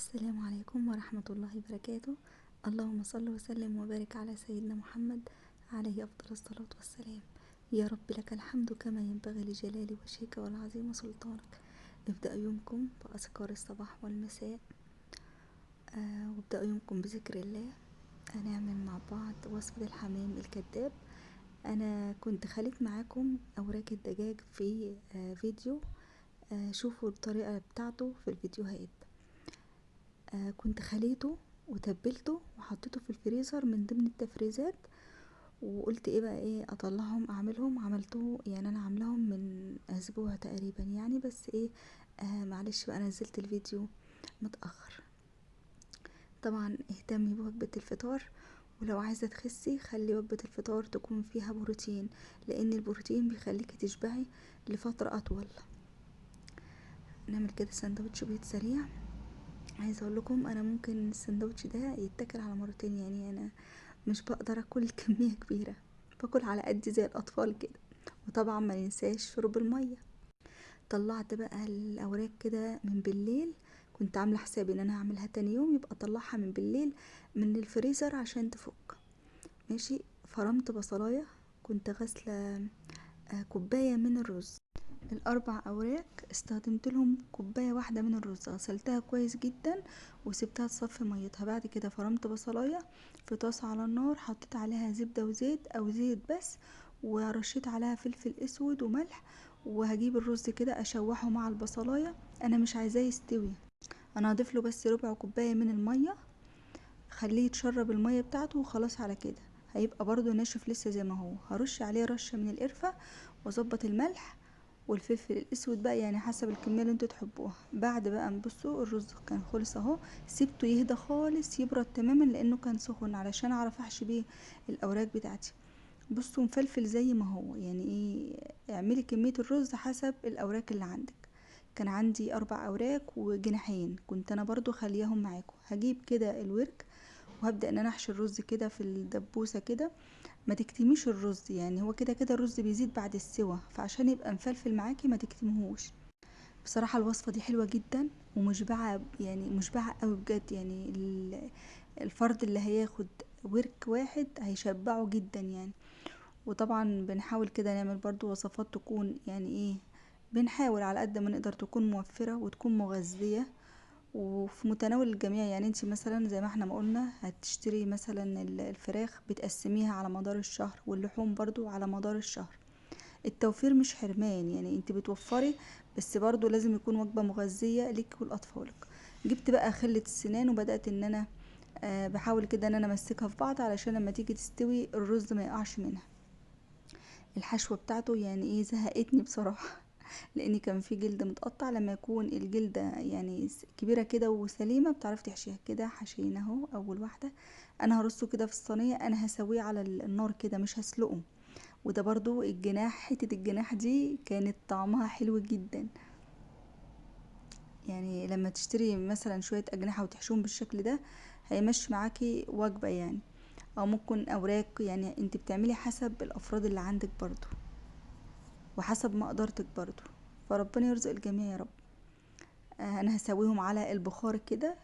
السلام عليكم ورحمة الله وبركاته. اللهم صل وسلم وبارك على سيدنا محمد عليه أفضل الصلاة والسلام. يا رب لك الحمد كما ينبغي لجلال وجهك والعظيم سلطانك. ابدأوا يومكم بأذكار الصباح والمساء، وابدأوا يومكم بذكر الله. هنعمل مع بعض وصفة الحمام الكذاب. أنا كنت خليت معاكم أوراق الدجاج في فيديو، شوفوا الطريقة بتاعته في الفيديوهات. كنت خليته وتبلته وحطيته في الفريزر من ضمن التفريزات، وقلت ايه بقى ايه اطلعهم اعملهم. عملته يعني انا عاملاهم من اسبوع تقريبا يعني، بس ايه معلش بقى نزلت الفيديو متأخر. طبعا اهتمي بوجبة الفطار، ولو عايزة تخسي خلي وجبة الفطار تكون فيها بروتين، لان البروتين بيخليكي تشبعي لفترة اطول. نعمل كده سندوتش بيض سريع. عايزه اقول لكم انا ممكن السندوتش ده يتاكل على مرتين، يعني انا مش بقدر اكل كمية كبيرة، باكل على قد زي الاطفال كده. وطبعا ما ننساش شرب المية. طلعت بقى الاوراق كده من بالليل، كنت عامله حسابي ان انا هعملها تاني يوم، يبقى اطلعها من بالليل من الفريزر عشان تفك. ماشي. فرمت بصلايه، كنت غاسله كوباية من الرز، الاربع اوراق استخدمت لهم كوباية واحدة من الرز، غسلتها كويس جدا وسبتها تصفي ميتها. بعد كده فرمت بصلايه في طاسه على النار، حطيت عليها زبدة وزيت او زيت بس، ورشيت عليها فلفل اسود وملح، وهجيب الرز كده اشوحه مع البصلايه. انا مش عايزاه يستوي، انا هضيف له بس ربع كوباية من المية، خليه يتشرب المية بتاعته وخلاص. على كده هيبقى برده ناشف لسه زي ما هو. هرش عليه رشه من القرفه واظبط الملح والفلفل الاسود بقى، يعني حسب الكمية اللي انتوا تحبوها. بعد بقى بصوا الرز كان خلص اهو، سبته يهدى خالص يبرد تماما لانه كان سخن، علشان اعرف احشي بيه الاوراق بتاعتي. بصوا مفلفل زي ما هو، يعني ايه، اعملي كمية الرز حسب الاوراق اللي عندك. كان عندي 4 اوراق وجناحين، كنت انا برضو خليهم معاكم. هجيب كده الورك وهبدا ان انا احشي الرز كده في الدبوسه كده. ما تكتميش الرز، يعني هو كده كده الرز بيزيد بعد السوى، فعشان يبقى مفلفل معاكي ما تكتمهوش. بصراحة الوصفة دي حلوة جدا ومشبعه، يعني مشبعة قوي بجد. يعني الفرد اللي هياخد ورك واحد هيشبعه جدا يعني. وطبعا بنحاول كده نعمل برضو وصفات تكون يعني ايه، بنحاول على قد ما نقدر تكون موفره وتكون مغذيه وفي متناول الجميع. يعني انت مثلا زي ما احنا ما قلنا هتشتري مثلا الفراخ بتقسميها على مدار الشهر، واللحوم برضو على مدار الشهر. التوفير مش حرمان، يعني انت بتوفري بس برضو لازم يكون وجبة مغذية ليك ولأطفالك. جبت بقى خلة السنان وبدأت ان انا بحاول كده ان انا امسكها في بعض علشان لما تيجي تستوي الرز ما يقعش منها. الحشوة بتاعته يعني ايه زهقتني بصراحة، لان كان في جلد متقطع. لما يكون الجلدة يعني كبيرة كده وسليمة بتعرفي تحشيها كده. حشينا اهو اول واحدة. انا هرصه كده في الصينية، انا هسويه على النار كده مش هسلقه. وده برضو الجناح، حتة الجناح دي كانت طعمها حلو جدا. يعني لما تشتري مثلا شوية اجنحة وتحشوهم بالشكل ده هيمشي معاكي وجبة يعني، او ممكن اوراق، يعني انت بتعملي حسب الافراد اللي عندك برضو وحسب مقدرتك برضو. فربنا يرزق الجميع يا رب. انا هسويهم على البخار كده،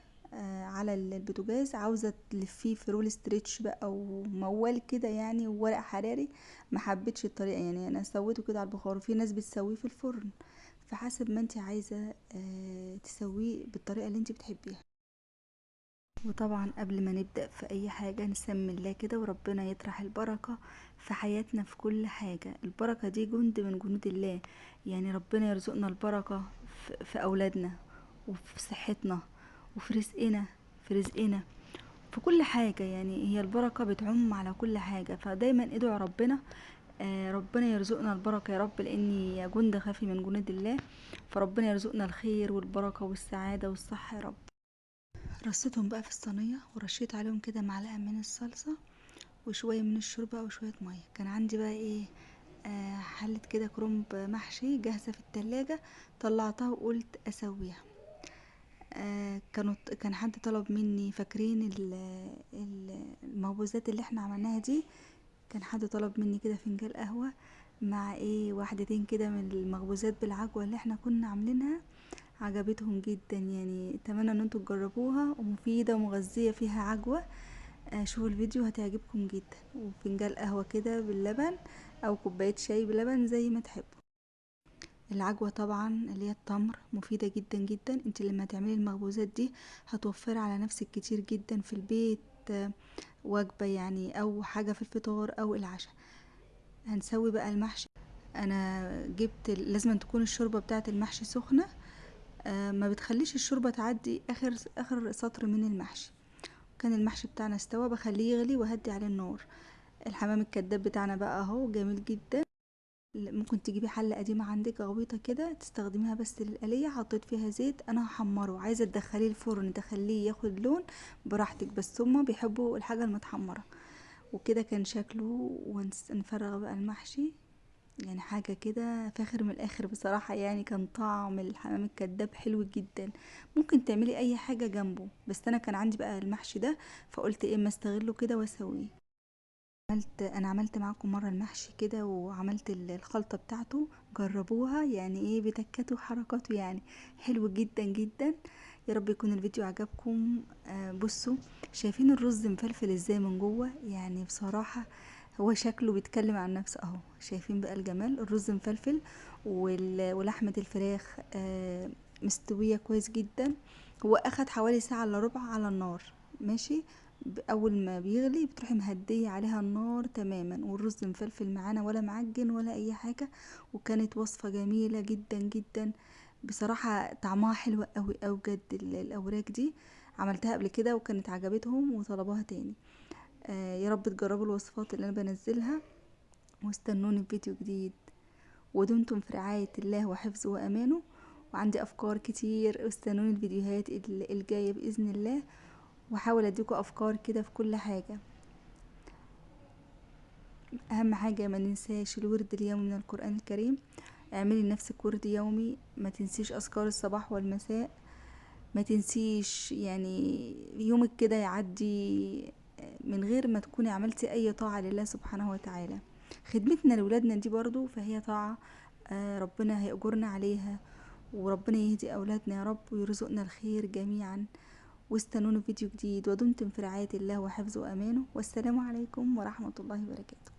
على البوتاجاز. عاوزه تلفيه في roll stretch بقى وموال كده يعني وورق حراري، ما حبيتش الطريقة يعني، انا سويته كده على البخار، وفي ناس بتسويه في الفرن، فحسب ما انت عايزه، تسويه بالطريقة اللي انت بتحبيها. وطبعا قبل ما نبدا في اي حاجة نسمي الله كده، وربنا يطرح البركة في حياتنا في كل حاجة. البركة دي جند من جنود الله، يعني ربنا يرزقنا البركة في اولادنا وفي صحتنا وفي رزقنا، في رزقنا في كل حاجة. يعني هي البركة بتعم على كل حاجة. فدايما ادعوا ربنا، ربنا يرزقنا البركة يا رب، لاني جند خفي من جنود الله. فربنا يرزقنا الخير والبركة والسعادة والصحة يا رب. رصيتهم بقى في الصينية ورشيت عليهم كده معلقة من الصلصة وشوية من الشوربة وشوية مية. كان عندي بقى ايه، حلة كده كرنب محشي جاهزة في التلاجة، طلعتها وقلت اسويها. كان حد طلب مني، فاكرين المخبوزات اللي احنا عملناها دي، كان حد طلب مني كده فنجان قهوة مع ايه واحدتين كده من المخبوزات بالعجوة اللي احنا كنا عاملينها عجبتهم جدا. يعني اتمنى ان انتوا تجربوها، ومفيدة ومغذية، فيها عجوة. شوفوا الفيديو هتعجبكم جدا. وفنجان قهوة كده باللبن او كوباية شاي بلبن زي ما تحبوا. العجوة طبعا اللي هي التمر مفيدة جدا جدا. انت لما تعملي المخبوزات دي هتوفري على نفسك كتير جدا في البيت، وجبة يعني او حاجة في الفطار او العشاء. هنسوي بقى المحشي. انا جبت لازم تكون الشوربة بتاعة المحشي سخنة، ما بتخليش الشوربة تعدي اخر سطر من المحشي. كان المحشي بتاعنا استوى، بخليه يغلي وهدي عليه النار. الحمام الكداب بتاعنا بقى اهو جميل جدا. ممكن تجيبي حلة قديمة عندك غويطة كده تستخدميها بس للقلية، حطيت فيها زيت، انا هحمره، عايزة تدخليه الفرن تخليه ياخد لون براحتك، بس هما بيحبوا الحاجة المتحمرة. وكده كان شكله. ونفرغ بقى المحشي، يعني حاجة كده فاخر من الاخر بصراحة. يعني كان طعم الحمام الكداب حلو جدا. ممكن تعملي اي حاجة جنبه، بس انا كان عندي بقى المحشي ده فقلت ايه ما استغله كده واسويه. انا عملت معاكم مرة المحشي كده وعملت الخلطة بتاعته، جربوها، يعني ايه بتكاته وحركاته، يعني حلو جدا جدا. يا رب يكون الفيديو عجبكم. بصوا شايفين الرز مفلفل ازاي من جوه، يعني بصراحة هو شكله بيتكلم عن نفسه اهو. شايفين بقى الجمال، الرز مفلفل ولحمة الفراخ مستوية كويس جدا. هو اخد حوالي ساعة الا ربع على النار، ماشي. اول ما بيغلي بتروحي مهدية عليها النار تماما، والرز مفلفل معانا ولا معجن ولا اي حاجة. وكانت وصفة جميلة جدا جدا بصراحة، طعمها حلو قوي قوي بجد. الاوراق دي عملتها قبل كده وكانت عجبتهم وطلبوها تاني. يا رب تجربوا الوصفات اللي انا بنزلها، واستنوني في فيديو جديد. ودمتم في رعاية الله وحفظه وامانه. وعندي افكار كتير، واستنوني الفيديوهات الجاية باذن الله، واحاول اديكم افكار كده في كل حاجة. اهم حاجة ما ننساش الورد اليومي من القرآن الكريم. اعملي لنفسك ورد يومي، ما تنسيش اذكار الصباح والمساء، ما تنسيش يعني يومك كده يعدي من غير ما تكوني عملتي اي طاعة لله سبحانه وتعالى. خدمتنا لولادنا دي برضو فهي طاعة، ربنا هيأجرنا عليها، وربنا يهدي اولادنا يا رب ويرزقنا الخير جميعا. واستنونا في فيديو جديد، ودمتم في رعاية الله وحفظه وأمانه. والسلام عليكم ورحمة الله وبركاته.